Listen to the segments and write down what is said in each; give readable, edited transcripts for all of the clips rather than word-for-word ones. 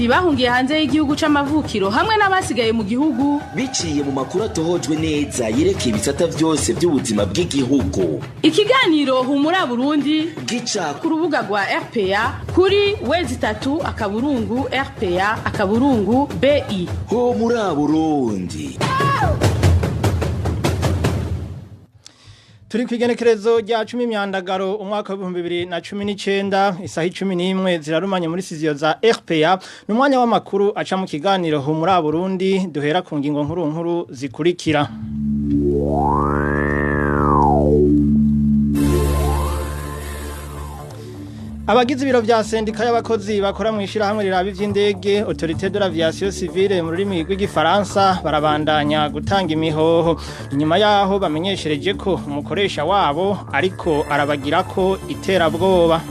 Abarundi bahungiye hanze y'igihugu c'amavukiro hamwe n'abasigaye mu gihugu. Biciye mu makuru atohojwe neza yerekeye ibisata vyose vy'ubuzima bw'igihugu. Ikiganiro Humura Burundi gica ku rubuga rwa RPA kuri w3.rpa.bi. Ho muri Burundi. Turi kwigenekerezo rya 10 Myandagaro umwaka wa 2019, isaha 11 zirarumanye muri siziyo za RPA. Numwanya w'amakuru aca mu kiganiro Humura Burundi. Duhera ku ngingo nkuru nkuru zikurikira. Abagize ibiro vya sendika y'abakozi bakora mu ishirahamwe riraba ivy'indege, Autorité de l'Aviation Civile mu rurimi rw'igifaransa, barabandanya gutanga imihoho inyuma yaho bamenyeshereje ko umukoresha wabo ariko arabagira ko iterabwoba.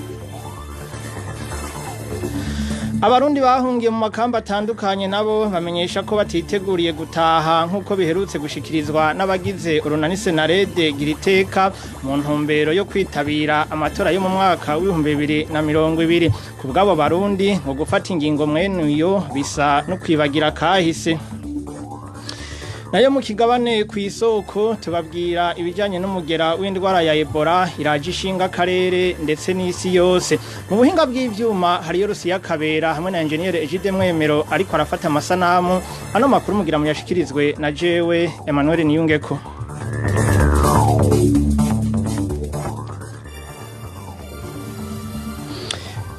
Abarundi bahungiye mu makamba atandukanye nabo bamenyesha ko batiteguriye gutaha, nk'uko biherutse gushikirizwa n'abagize urunani Senarede Giriteka mu ntumbero yo kwitabira amatora yo mu mwaka w'2020. Ku bw'abo Barundi, ngo gufata ingingo mwenuyo bisa no kwibagira kahise. Nayo mu kigabane ku isoko, tubabwira ibijyanye n'umugera w'indwara ya Ebola iraje ishinga akarere ndetse n'isi yose. Mu buhinga bw'ivyuma hariyo Rusiya Kabera hamwe na Engineer Egide Mwemero ariko arafata amasanamu. Ano makuru mugira muyashikirizwe na jewe Emmanuel Niyungeko.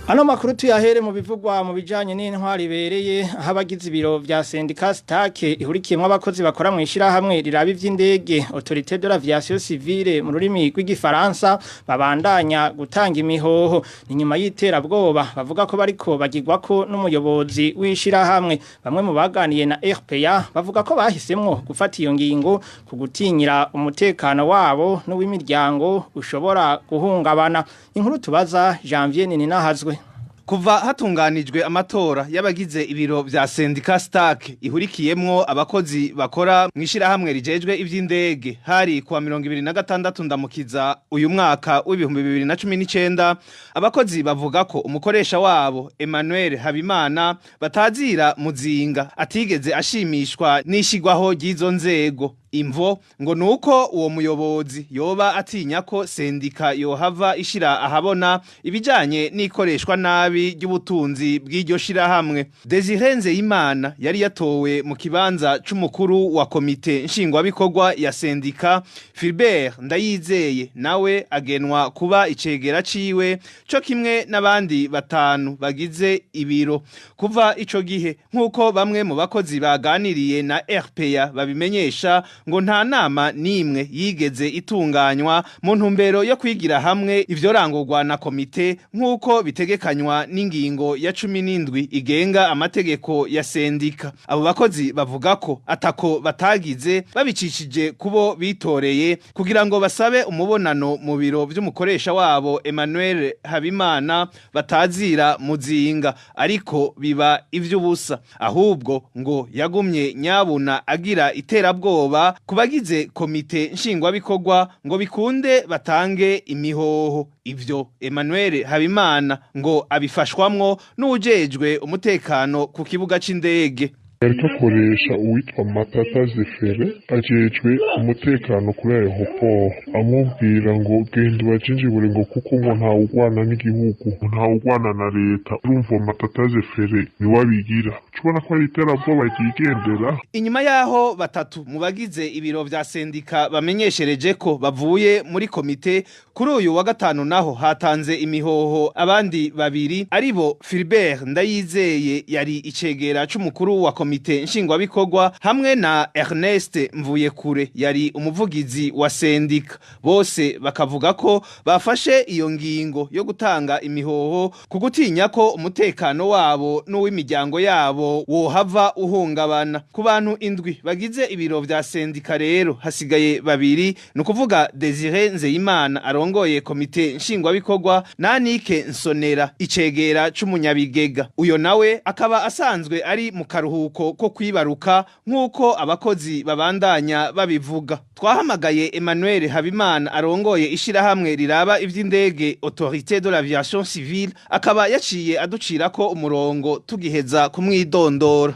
Ano makuru tuyahere mu bivugwa mu bijanye n'intwari ibereye, aho abagize ibiro vya sendika Stake ihurikiyemwo abakozi bakora mu ishirahamwe riraba ivy'indege, Autorité de l'Aviation Civile mu rurimi rw'igifaransa, babandanya gutanga imihoho. Ni nyuma y'iterabwoba bavuga ko bariko bagirwako n'umuyobozi w'ishirahamwe. Bamwe mu baganiye na RPA bavuga ko bahisemwo gufata iyo ngingo ku gutinyira umutekano wabo n'uw'imiryango ushobora guhungabana. Inkuru tubaza Janvier Ninahazwe. Kuva hatunganijwe amatora y'abagize ibiro vya sendika Stark ihurikiyemwo abakozi bakora mwishirahamwe rijejwe ivy'indege, hari kuwa 26 Ndamukiza uyu mwaka w'2019, abakozi bavuga ko umukoresha wabo Emmanuel Habimana batazira Muzinga atigeze ashimishwa n'ishigwaho ry'izo nzego. Imvo ngo nuko uwo muyobozi yoba atinya ko sendika yohava ishira ahabona ibijanye n'ikoreshwa nabi ry'ubutunzi bw'iryo shirahamwe. Desire Nzeyimana yari yatowe mu kibanza c'umukuru wa komite nshingwabikorwa ya sendika, Philbert Ndayizeye nawe agenwa kuba icegera ciwe, co kimwe n'abandi batanu bagize ibiro. Kuva ico gihe, nk'uko bamwe mu bakozi baganiriye na RPA babimenyesha, ngo nta nama n'imwe yigeze itunganywa mu ntumbero yo kwigira hamwe ivyorangurwa na komite, nk'uko bitegekanywa n'ingingo ya 17 igenga amategeko ya sendika. Abo bakozi bavuga ko atako batagize, babicishije kubo bitoreye, kugira ngo basabe umubonano mu biro vy'umukoresha wabo Emmanuel Habimana batazira Muzinga, ariko biba ivy'ubusa. Ahubwo ngo yagumye nyabuna agira iterabwoba ku bagize komite nshingwabikorwa ngo bikunde batange imihoho. Ivyo Emmanuel Habimana ngo abifashwamwo n'uwujejwe umutekano ku kibuga c'indege. Yariko akoresha uwitwa Matata Zefere ajejwe umutekano kuri aéroport, amubwira ngo genda ubajinjibure, ngo kuko ngo ntawugwana n'igihugu, ntawugwana na leta. Urumva Matata Zefere niwe abigira, ubona ko ari iterabwoba ryigendera. Inyuma yaho batatu mu bagize ibiro vya sendika bamenyeshereje ko bavuye muri komite, kuri uyu wa gatanu naho hatanze imihoho abandi babiri, aribo Philbert Ndayizeye yari icegera c'umukuru wa komite nshingwabikorwa hamwe na Ernest Mvuyekure yari umuvugizi wa sendika. Bose bakavuga ko bafashe iyo ngingo yo gutanga imihoho ku gutinya ko umutekano wabo n'uw'imiryango yabo wohava uhungabana. Ku bantu indwi bagize ibiro vya sendika rero, hasigaye babiri, ni ukuvuga Desire Nzeyimana arongoye komite nshingwabikorwa na Anike Nsonera, icegera c'umunyabigega. Uyo nawe akaba asanzwe ari mu karuhuko. karuhuko ko kwibaruka nk'uko abakozi babandanya babivuga. Twahamagaye Emmanuel Habimana arongoye ishirahamwe riraba ivy'indege Autorité de l'Aviation Civile, akaba yaciye aducirako umurongo tugiheza kumwidondora.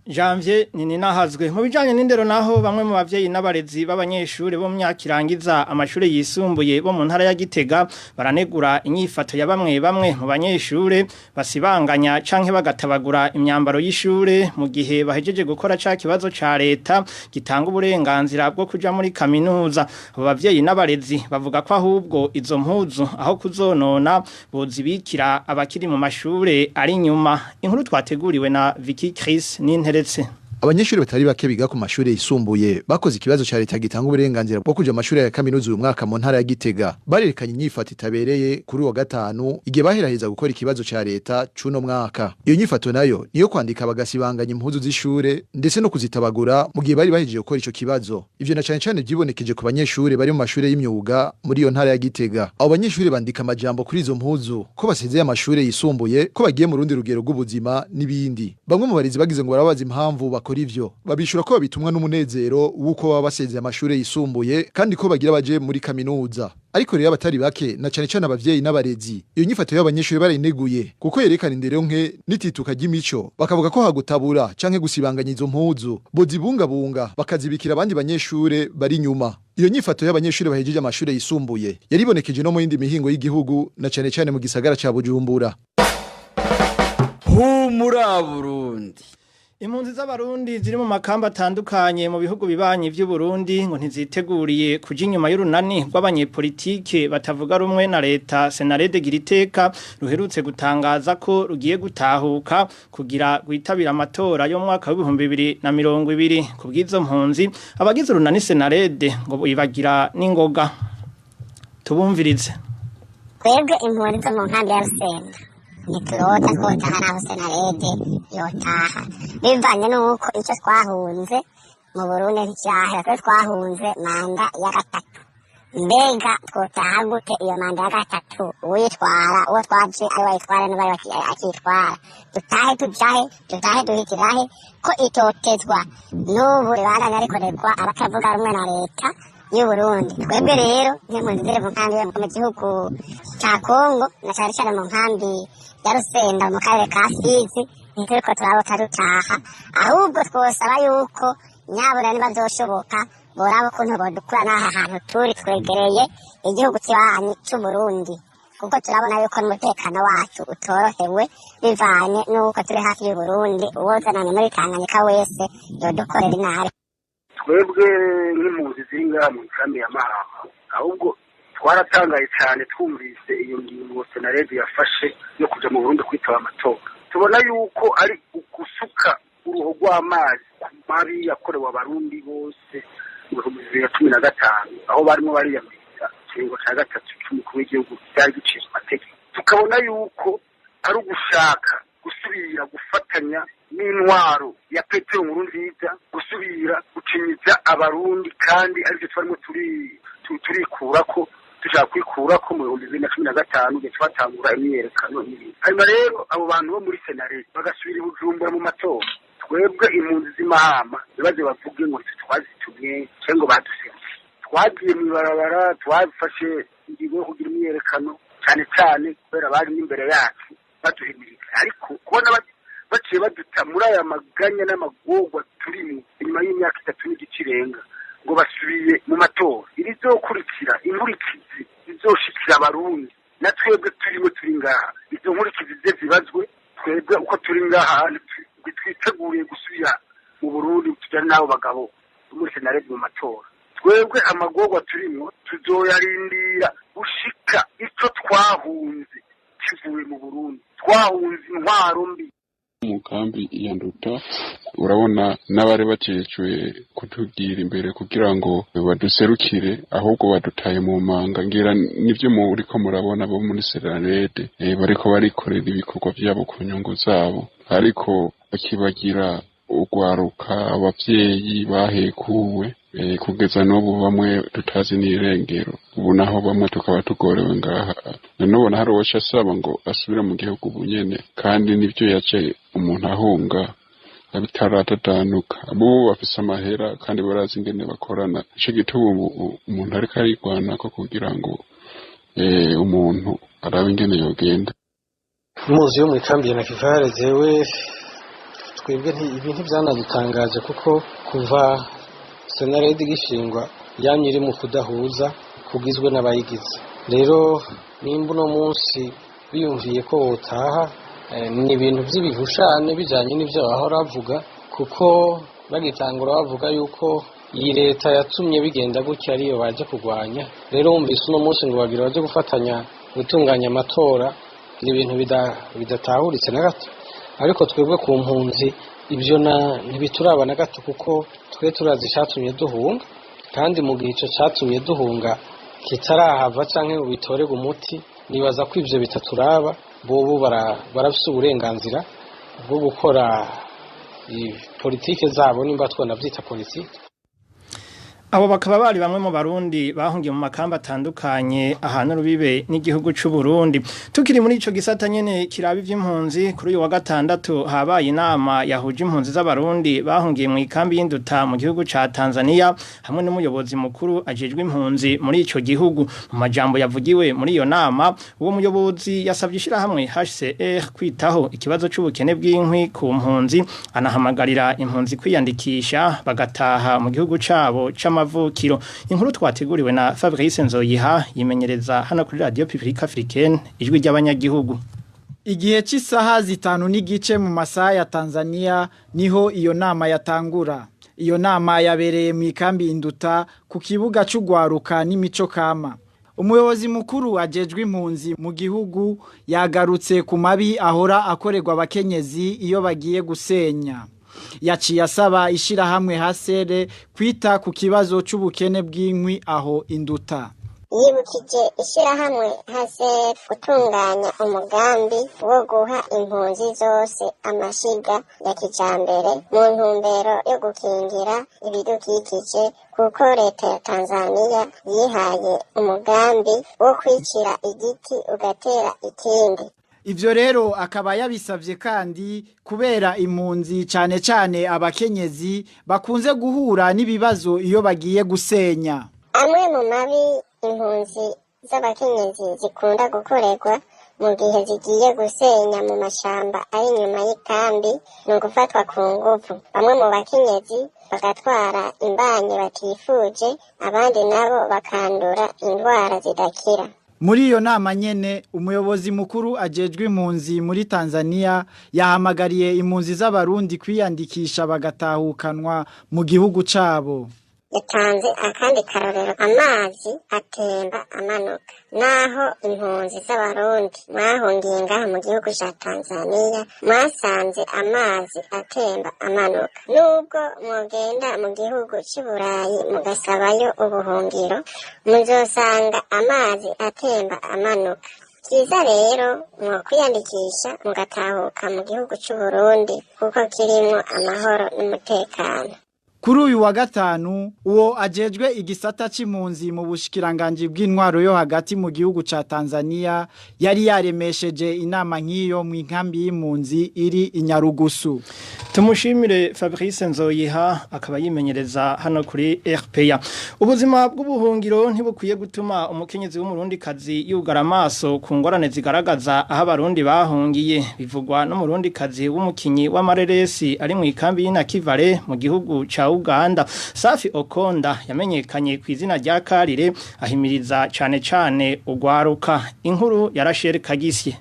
Janvier Nininahazwe. Mu bijanye n'indero naho, bamwe mu bavyeyi n'abarezi b'abanyeshuri bo mu myaka irangiza amashuri yisumbuye bo mu ntara ya Gitega baranegura inyifato ya bamwe bamwe mu banyeshure basibanganya canke bagatabagura imyambaro y'ishure mu gihe bahejeje gukora ca kibazo ca leta gitanga uburenganzira bwo kuja muri kaminuza. Abo bavyeyi n'abarezi bavuga ko ahubwo izo mpuzu aho kuzonona bozibikira abakiri mu mashure ari inyuma. Inkuru twateguriwe na Vicky Chris Ninteretse. Abanyeshuri batari bake biga ku mashuri yisumbuye bakoze ikibazo ca leta gitanga uburenganzira bwo kuja mu mashuri ya kaminuza uyu mwaka mu ntara ya Gitega barerekanye inyifato itabereye kuri uwa gatanu igihe baheraheza gukora ikibazo ca leta c'uno mwaka. Iyo nyifato nayo niyo kwandika bagasibanganya impuzu z'ishure ndetse no kuzitabagura mu gihe bari bahejeje gukora ico kibazo. Ivyo na cane cane vyibonekeje ku banyeshuri bari mu mashuri y'imyuga muri iyo ntara ya Gitega. Abo banyeshuri bandika amajambo kuri izo mpuzu ko basezeye amashuri yisumbuye, ko bagiye mu rundi rugero rw'ubuzima n'ibindi. Bamwe mu barezi bagize ngo barabaza impamvu bakora ivyo, babishura ko babitumwa n'umunezero w'uko baba basezeye amashuri yisumbuye kandi ko bagira baje muri kaminuza. Ariko rero abatari bake, na cane cane abavyeyi n'abarezi, iyo nyifato y'abanyeshuri barayineguye kuko yerekana indero nke n'itituka ry'imico. Bakavuga ko hagutabura canke gusibanganya izo mpuzu bozibungabunga bakazibikira abandi banyeshure bari inyuma. Iyo nyifato y'abanyeshuri bahejeje amashuri yisumbuye yaribonekeje no mu yindi mihingo y'igihugu, na cane cane mu gisagara ca Bujumbura. Humura Burundi. Impunzi z'Abarundi ziri mu makamba atandukanye mu bihugu bibanyi vy'u Burundi ngo ntiziteguriye kuja inyuma y'urunani rw'abanyepolitike batavuga rumwe na leta Senarede Giriteka ruherutse gutangaza ko rugiye gutahuka kugira rwitabira amatora yo mu mwaka w'2020. Ku bw'izo mpunzi, abagize urunani Senarede ngo bibagira n'ingoga. Tubumvirize. Twebwe impunzi zo mu nkambi ya Rusenda ntiturota twotaha naho Senarede yotaha, bivanye n'uko icyo twahunze mu Burundi ntikirahera. Twe twahunze manda ya gatatu. Mbega twotaha gute iyo manda ya gatatu uyitwara uwo twaje ari wayitwara niba ari akitwara? Dutahe tujahe? Dutahe duhitirahe ko itotezwa n'ubu ribandanya rikorerwa abatavuga rumwe na leta y'Uburundi? Twebwe rero nk'impunzi ziri mu nkambi mu gihugu ca Kongo, na cane cane mu nkambi ya Rusenda mu karere ka Fizi, ntituriko turabota dutaha. Ahubwo twosaba yuko nyabura niba vyoshoboka boraba ukuntu bodukura n'aha hantu turi twegereye igihugu kibanyi c'Uburundi, kuko turabona yuko n'umutekano wacu utorohewe bivanye n'uko turi hafi y'Uburundi. Uwozananye muri Tanganyika wese yodukorera inabi. Twebwe nk'impunzi ziri ngaha mu nkambi ya Mahama, ahubwo twaratangaye cyane twumvise iyo ngingo Senarede yafashe yo kuja mu Burundi kwitaba amatora. Tubona yuko ari ugusuka uruho rw'amazi ku mabi yakorewe Abarundi bose mu 2015, aho barimo bariyamiriza ikiringo ca gatatu c'umukuru w'igihugu cyari giciye mu mategeko. Tukabona yuko ari ugushaka gusubira gufatanya n'intwaro ya Petero Nkurunziza, gusubira gucinyiza Abarundi, kandi aribyo twarimo turikurako, dushaka kwikurako mu 2015 igihe twatangura imyiyerekano n'ibindi. Hanyuma rero abo bantu bo muri Senare bagasubira i Bujumbura mu matora, twebwe impunzi z'Imahama ntibaze bavuge ngo nitwe twazitumye cyangwa ngo baduserukiye. Twagiye mw'ibarabara, twafashe ingingo yo kugira imyiyerekano cyane cyane kubera bari n'imbere yacu baduhimiriza. Ariko kubona baciye baduta muri aya maganya n'amagorwa turimo inyuma y'imyaka 3 n'igice irenga, ngo basubiye mu matora, irizokurikira inkurikizi izoshikira Abarundi na twebwe turimo turi ngaha, izo nkurikizi ze zibazwe. Twebwe uko turi ngaha twiteguriye gusubira mu Burundi tujyane n'abo bagabo muri Senarede mu matora. Twebwe amagorwa turimo tuzoyarindira gushika ico twahunze kivuye mu Burundi. Twahunze intwaro mbi. Mu kambi ya Nduta, urabona n'abari bajejwe kutubwira imbere kugira ngo baduserukire, ahubwo badutaye mu manga. Ngira nivyo muriko murabona, bo muri Senarede bariko barikorera ibikorwa vyabo ku nyungu zabo, ariko bakibagira urwaruka, abavyeyi bahekuwe kugeza n'ubu bamwe tutazi n'irengero. Ubu naho bamwe tukaba tugorewe ngaha. None ubona hari uwoca asaba ngo asubire mu gihugu ubu nyene, kandi nivyo yace umuntu ahunga? bitaradadanuka. Bo bafise amahera kandi barazi ingene bakorana, ico gituma ubu umuntu ariko arigwanako kugira ngo umuntu arabe ingene yogenda. Muzi yo mu ikambi ya Nakivale, jewe twebwe ibi ntibyanadutangaje kuko kuva Senarede gishingwa yamye iri mu kudahuza kugizwe n'abayigize. Rero nimba uno munsi biyumviye ko botaha, ni ibintu by'ibihushane bijanye n'ivyo bahora bavuga, kuko bagitangura bavuga yuko iyi leta yatumye bigenda gutya ariyo baje kurwanya. Rero wumvise uno munsi ngo bagira baje gufatanya gutunganya amatora, ni ibintu bidatahuritse na gato. Ariko twebwe ku mpunzi ibyo ntibituraba na gato, kuko twe turazi icatumye duhunga, kandi mu gihe ico catumye duhunga kitarahava canke ngo bitorerwe umuti, nibaza ko ivyo bitaturaba. Bobo barafise uburenganzira bwo gukora politike zabo, nimba twanavyita politike. Abo bakaba bari bamwe mu Barundi bahungiye mu makamba atandukanye ahantu rubibe n'igihugu c'u Burundi. Tukiri muri ico gisata nyene kiraba ivy'impunzi, kuri uyu wa gatandatu habaye inama yahuje impunzi z'Abarundi bahungiye mu ikambi y'Induta mu gihugu ca Tanzania hamwe n'umuyobozi mukuru ajejwe impunzi muri ico gihugu. Mu majambo yavugiwe muri iyo nama, uwo muyobozi yasabye ishirahamwe HCR kwitaho ikibazo c'ubukene bw'inkwi ku mpunzi, anahamagarira impunzi kwiyandikisha bagataha mu gihugu cabo c'amavukiro. Inkuru twateguriwe na Fabrice Nzoyiha yimenyereza hano kuri Radio Publique Africaine, Ijwi ry'Abanyagihugu. Igihe cy'isaha 5:30 mu masaha ya Tanzania niho iyo nama yatangura. Iyo nama yabereye mu ikambi Induta ku kibuga c'ugwaruka n'imico kama. Umuyobozi mukuru ajejwe impunzi mu gihugu yagarutse ku mabi ahora akorerwa abakenyezi iyo bagiye gusenya. Yaciye asaba ishirahamwe Hasere kwita ku kibazo c'ubukene bw'inkwi aho Induta. Yibukije ishyirahamwe HCR gutunganya umugambi wo guha impunzi zose amashiga ya kijambere mu ntumbero yo gukingira ibidukikije, kuko leta ya Tanzania yihaye umugambi wo kwicira igiti ugatera ikindi. Ivyo rero akaba yabisavye kandi kubera impunzi cane cane abakenyezi bakunze guhura n'ibibazo iyo bagiye gusenya. Amwe mu mabi impunzi z'abakenyezi zikunda gukorerwa mu gihe zigiye gusenya mu mashamba ari inyuma y'ikambi ni ugufatwa ku nguvu. Bamwe mu bakenyezi bagatwara imbanyi batifuje, abandi nabo bakandura indwara zidakira. Muri iyo nama nyene, umuyobozi mukuru ajejwe impunzi muri Tanzania yahamagariye impunzi z'Abarundi kwiyandikisha bagatahukanwa mu gihugu cabo. Yatanze akandi karorero: amazi atemba amanuka. Naho impunzi z'Abarundi mwahungiye ngaha mu gihugu ca Tanzania mwasanze amazi atemba amanuka, nubwo mwogenda mu gihugu c'i Burayi mugasabayo ubuhungiro, muzosanga amazi atemba amanuka. Vyiza rero mwokwiyandikisha mugatahuka mu gihugu c'u Burundi, kuko kirimwo amahoro n'umutekano. Kuri uyu wa gatanu, uwo ajejwe igisata c'impunzi mu bushikiranganji bw'intwaro yo hagati mu gihugu ca Tanzania yari yaremesheje inama nk'iyo mu inkambi y'impunzi iri i Nyarugusu. Tumushimire Fabrice Nzoyiha akaba yimenyereza hano kuri RPA. Ubuzima bw'ubuhungiro ntibukwiye gutuma umukenyezi w'Umurundi kazi yugara amaso ku ngorane zigaragaza aho Abarundi bahungiye. Bivugwa n'Umurundi kazi w'umukinyi w'amareresi ari mu ikambi y'Inakivale mu gihugu ca Uganda. Safi Okonda yamenyekanye ku izina rya Karire, ahimiriza cane cane ugwaruka. Inkuru ya Rachel Kagisye.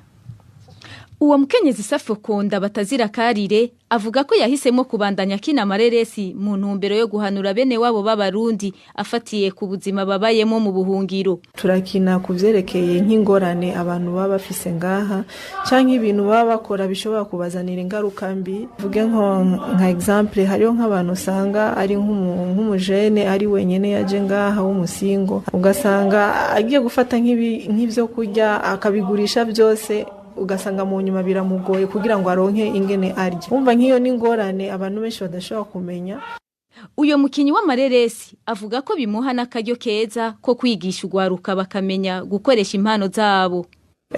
Uwo mukenyezi Safi Okonda batazira Karire avuga ko yahisemo kubandanya akina amareresi mu ntumbero yo guhanura bene wabo b'Abarundi afatiye ku buzima babayemo mu buhungiro. Turakina ku vyerekeye nk'ingorane abantu baba bafise ngaha, canke ibintu baba bakora bishobora kubazanira ingaruka mbi. Vuge nka exemple, hariho nk'abantu usanga ari nk'umujene ari wenyene yaje ngaha w'umusingo, ugasanga agiye gufata nk'ivyo kurya akabigurisha byose, ugasanga mu nyuma biramugoye kugira ngo aronke ingene arya. Wumva nk'iyo n'ingorane abantu benshi badashobora kumenya. Uyo mukinyi w'amareresi avuga ko bimuha n'akaryo keza ko kwigisha ugwaruka bakamenya gukoresha impano zabo.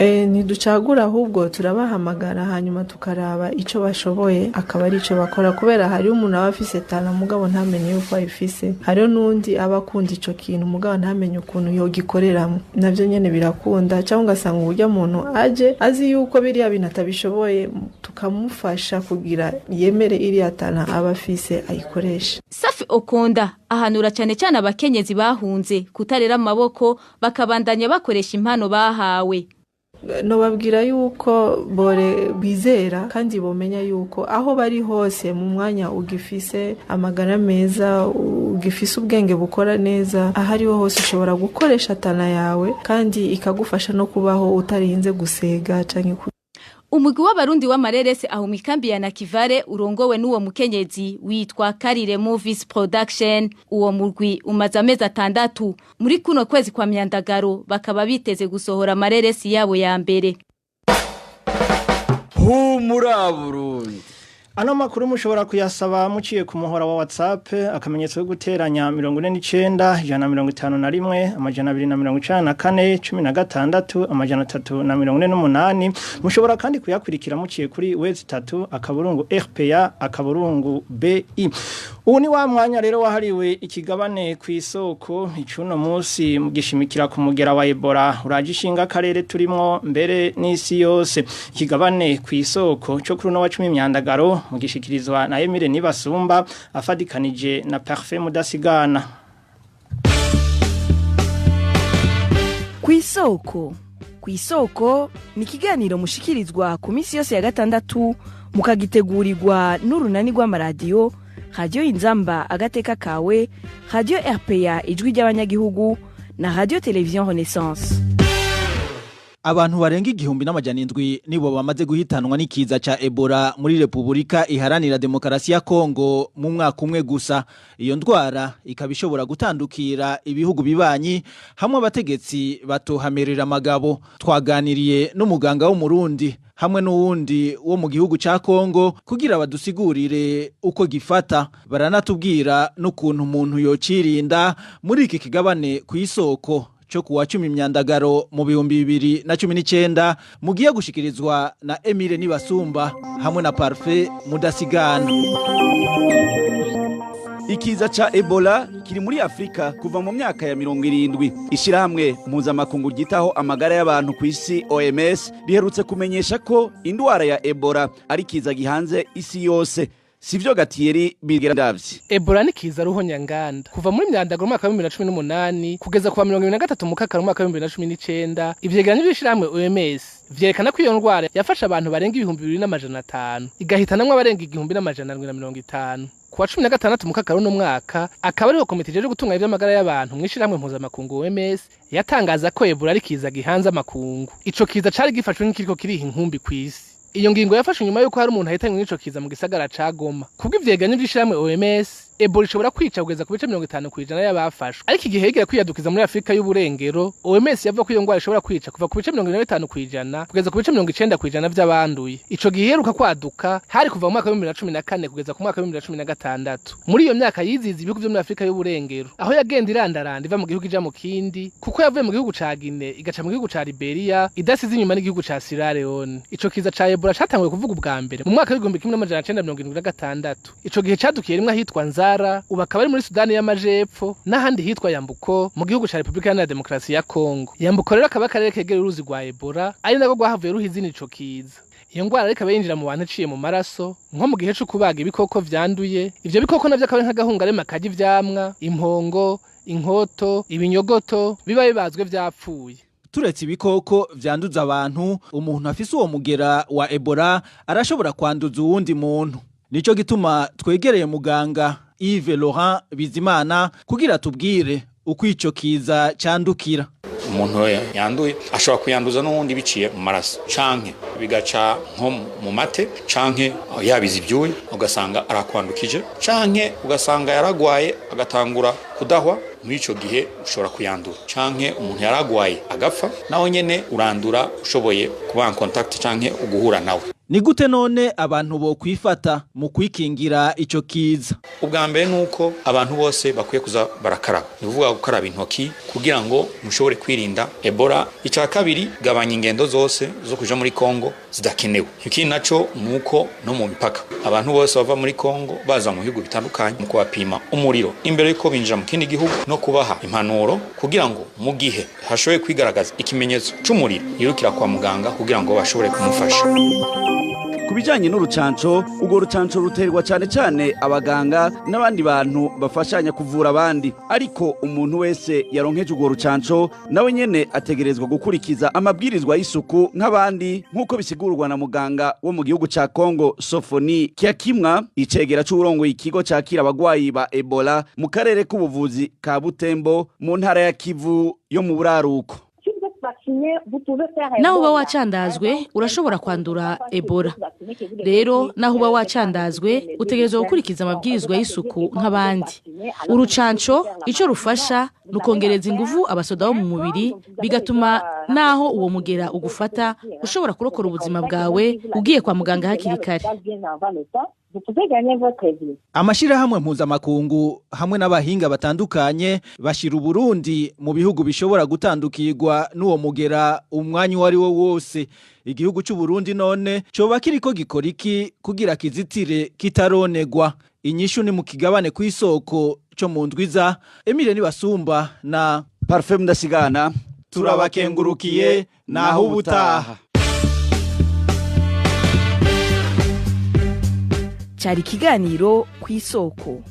Ntiducagura ahubwo turabahamagara, hanyuma tukaraba ico bashoboye akaba ari ico bakora, kubera hariho umuntu aba afise talent mugabo ntamenye yuko ayifise, hariho n'undi aba akunda ico kintu mugabo ntamenye ukuntu yogikoreramo, navyo nyene birakunda. Cyangwa ugasanga uburyo umuntu aje azi yuko biriya bintu atabishoboye, tukamufasha kugira yemere iriya talent aba afise ayikoreshe. Safi Okonda ahanura cyane cyane abakenyezi bahunze kutarera amaboko, bakabandanya bakoresha impano bahawe. Nobabwira yuko bore bizera kandi bomenya yuko aho bari hose, mu mwanya ugifise amagara meza, ugifise ubwenge bukora neza, aho ariho hose ushobora gukoresha talent yawe kandi ikagufasha no kubaho utarinze gusega canke. Umugwi w'abarundi w'amarerese aho mikambi ya Nakivale urongowe n'uwo mukenyezi witwa Karire Movies Production. Uwo mugwi umaze amezi 6. Muri kuno kwezi kwa Myandagaro bakaba biteze gusohora amareresi yabo ya mbere. Humura Burundi. Ano makuru mushobora kuyasaba muciye ku muhora wa WhatsApp, akamenyetso ko guteranya 49 151 294 16 348. Mushobora kandi kuyakurikira muciye kuri w3.rpa.bi. Ubu ni wa mwanya rero wahariwe ikigabane ku isoko. Icuno munsi mugishimikira ku mugera wa Ebola uraje ishinga akarere turimo mbere n'isi yose. Ikigabane ku isoko cyo kuri no wa 10 Myandagaro mugishikirizwa na Emile Nibasumba afadikanije na Parfait Mudasigana. Kw'isoko, kw'isoko ni ikiganiro mushikirizwa ku minsi yose ya gatandatu, mukagitegurirwa n'urunani rw'amaradiyo Radiyo Inzamba Agateka Kawe, Radiyo RPA Ijwi ry'Abanyagihugu na Radiyo Televiziyo Renaissance. Abantu barenga 1700 nibo bamaze guhitanwa n'ikiza ca Ebola muri Republika Iharanira Demokarasi ya Kongo mu mwaka umwe gusa. Iyo ndwara ikaba ishobora gutandukira ibihugu bibanyi hamwe abategetsi batohamerera amagabo. Twaganiriye n'umuganga w'Umurundi hamwe n'uwundi wo mu gihugu ca Kongo kugira badusigurire uko gifata, baranatubwira n'ukuntu umuntu yocirinda. Muri iki kigabane ku isoko cyo kuwa 10 Myandagaro mu 2019 mugiye gushikirizwa na Emile Nibasumba hamwe na Parfait Mudasigana. Ikiza ca Ebola kiri muri Afrika kuva mu myaka ya 70. Ishirahamwe mpuzamakungu ryitaho amagara y'abantu ku isi OMS riherutse kumenyesha ko indwara ya Ebola ari kiza gihanze isi yose. Sivyo Gatieri Bigirandavyi? Ebola ni kiza ruhonyanganda. Kuva muri Myandagaro umwaka wa 2018 kugeza kuwa 23 Mukakaro umwaka wa 2019, ivyegeranyo vy'ishirahamwe OMS vyerekana ko iyo ndwara yafashe abantu barenga 2500, igahitanamwo abarenga 1750. Kuwa 16 Mukakaro no mwaka akaba ariho komite ijeje gutunganya ivy'amagara y'abantu mw'ishirahamwe mpuzamakungu OMS yatangaza ko Ebola ari kiza gihanze amakungu. Ico kiza cari gifashwe nk'ikiriko kiriha inkumbi kw'isi. Iyo ngingo yafashwe nyuma yuko hari umuntu ahitanywe n'ico kiza mu gisagara ca Goma. Kubwo ivyegeranyo vy'ishirahamwe OMS, Ebola ishobora kwica kugeza ku bice 50% y'abafashwe. Ariko igihe yigera kwiyadukiza muri Afrika y'Uburengero, OMS yavuga ko iyo ngwara ishobora kwica kuva ku bice 45% kugeza ku bice 90% vy'abanduye. Ico gihe iheruka kwaduka hari kuva mu mwaka wa 2014 kugeza ku mwaka wa 2016. Muri iyo myaka yizize ibihugu vyo muri Afrika y'Uburengero, aho yagenda irandaranda iva mu gihugu ija mu kindi, kuko yavuye mu gihugu ca Guinea igaca mu gihugu ca Liberia, idasize inyuma n'igihugu ca Sierra Leone. Ico kiza ca Ebola catanguye kuvuga ubwa mbere mu mwaka w'igihumbi kimwe n'amajana cenda mirongo irindwi na gatandatu. Ico gihe cadukiye rimwe ahitwa Nzara, ubu akaba ari muri Sudani y'Amajepfo, n'ahandi hitwa Yambuko mu gihugu ca Republika Iharanira Demokarasi ya Kongo. Yambuko rero akaba akarere kegereye uruzi rwa Ebola, ari nako rwahavuye ruha izina ico kiza. Iyo ngwara ariko ikaba yinjira mu bantu iciye mu maraso, nko mu gihe co kubaga ibikoko vyanduye. Ivyo bikoko navyo akaba ari nk'agahungarema karya ivyamwa, impongo, inkoto, ibinyogoto biba bibazwe vyapfuye. Turetse ibikoko vyanduza abantu, umuntu afise uwo mugera wa Ebola arashobora kwanduza uwundi muntu. Nico gituma twegereye muganga Yves Laurent Bizimana kugira tubwire uko ico kiza candukira. Umuntu yanduye ashobora kuyanduza n'uwundi biciye mu maraso, canke bigaca nko mu mate, canke yabize ibyuya ugasanga arakwandukije, canke ugasanga yaragwaye agatangura kudahwa. Muri ico gihe ushobora kuyandura, canke umuntu yaragwaye agapfa, nawe nyene urandura ushoboye kuba en contact canke uguhura nawe. Ni gute none abantu bo kwifata mu kwikingira ico kiza? Ubwa mbere nuko abantu bose bakwiye kuza barakaraba, ni ukuvuga gukaraba intoki kugira ngo mushobore kwirinda Ebola. Icya kabiri, gabanya ingendo zose zo kuja muri Kongo zidakenewe. Ikindi naco nuko no mu mipaka abantu bose bava muri Kongo baza mu bihugu bitandukanye, mu kubapima umuriro imbere yuko binjira mu kindi gihugu no kubaha impanuro kugira ngo mu gihe hashoboye kwigaragaza ikimenyetso c'umuriro yirukira kwa muganga kugira ngo bashobore kumufasha. Ku bijyanye n'urucanco, urwo rucanco ruterwa cyane cyane abaganga n'abandi bantu bafashanya kuvura abandi, ariko umuntu wese yaronkeje urwo rucanco nawe nyene ategerezwa gukurikiza amabwirizwa y'isuku nk'abandi, nk'uko bisigurwa na muganga wo mu gihugu ca Kongo Sofoni Kiakimwa, icegera c'uwurongoye ikigo cakira abagwayi ba Ebola mu karere k'ubuvuzi ka Butembo mu ntara ya Kivu yo mu buraruko. Naho uba wacandazwe urashobora kwandura Ebola. Rero naho uba wacandazwe utegerezwa gukurikiza amabwirizwa y'isuku nk'abandi. Urucanco ico rufasha ni ukongereza inguvu abasoda bo mu mubiri, bigatuma naho uwo mugera ugufata ushobora kurokora ubuzima bwawe ugiye kwa muganga hakiri kare. Amashirahamwe mpuzamakungu hamwe n'abahinga batandukanye bashira Uburundi mu bihugu bishobora gutandukirwa n'uwo mugera umwanya uwo ari wo wose. Igihugu c'u Burundi none coba kiriko gikora iki kugira kizitire kitaronegwa? Inyishu ni mu kigabane kw'isoko co mu ndwiza. Emile Nibasumba na Parfait Mudasigana turabakengurukiye, naho ubutaha. Cyari ikiganiro ku isoko.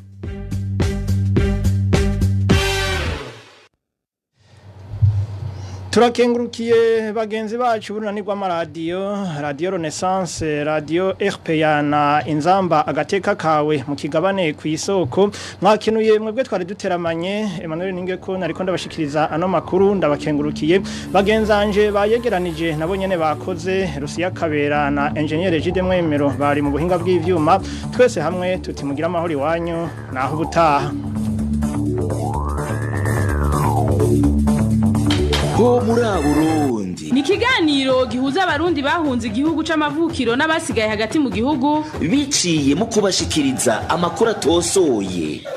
Turakengurukiye bagenzi bacu burunani rw'amaradiyo, Radio Renaissance, Radio RPA na Inzamba agateka kawe mu kigabane ku isoko. Mwakenuye mwebwe twari duteramanye. Emmanuel Ningeko nariko ndabashikiriza ano makuru, ndabakengurukiye. Bagenzanje bayegeranije nabo nyene bakoze, Rusiya Kabera na Engineer Jide Mwemero bari mu buhinga bw'ivyuma. Twese hamwe tutimugira amahoro iwanyu, naho ubutaha. Ho muri Burundi ni ikiganiro gihuza abarundi bahunze igihugu c'amavukiro n'abasigaye hagati mu gihugu biciye mu kubashikiriza amakuru atosoye.